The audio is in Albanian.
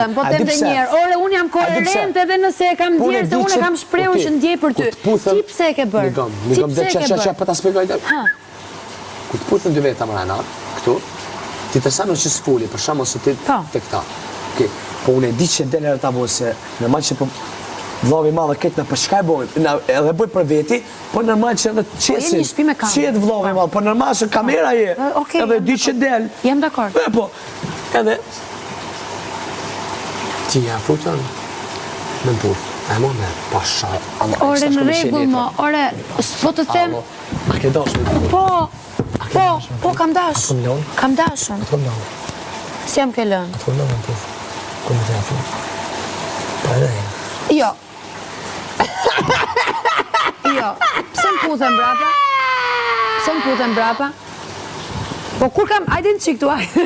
Po them dhe një herë, ore unë jam koherent edhe nëse e kam ndjerë se unë e kam shprehur që ndjej për ty. Ti pse e ke bërë? Ti pse e ke bërë? Po ta shpjegoj. Ha. Kur të puthen dy veta mrena, këtu, ti të sa në që s'foli, për shembull se ti po. te këta. Okej. Po unë e di që del herë ta bëj se normal që po vllavi i madh këtë na për çka e bëjmë? Na edhe bëj për veti, po normal që edhe të qesin. Po Qet vllavi i madh, po normal se kamera je. Edhe di që del. Jam dakord. Po, Edhe ti ja futën me puth. E mo me pasha. Ore në rregull mo, ore, s'po të them. A ke dash me puth? Po. Po, po kam dash. Kam dashun. A të kom lënë? Si jam ke lënë? A të kom lënë me puth? Ku më të ja fut? Po edhe. Jo. Jo, pse më puthe mbrapa? Pse më puthe mbrapa? Po kur kam, ajde një çikë tu ajde.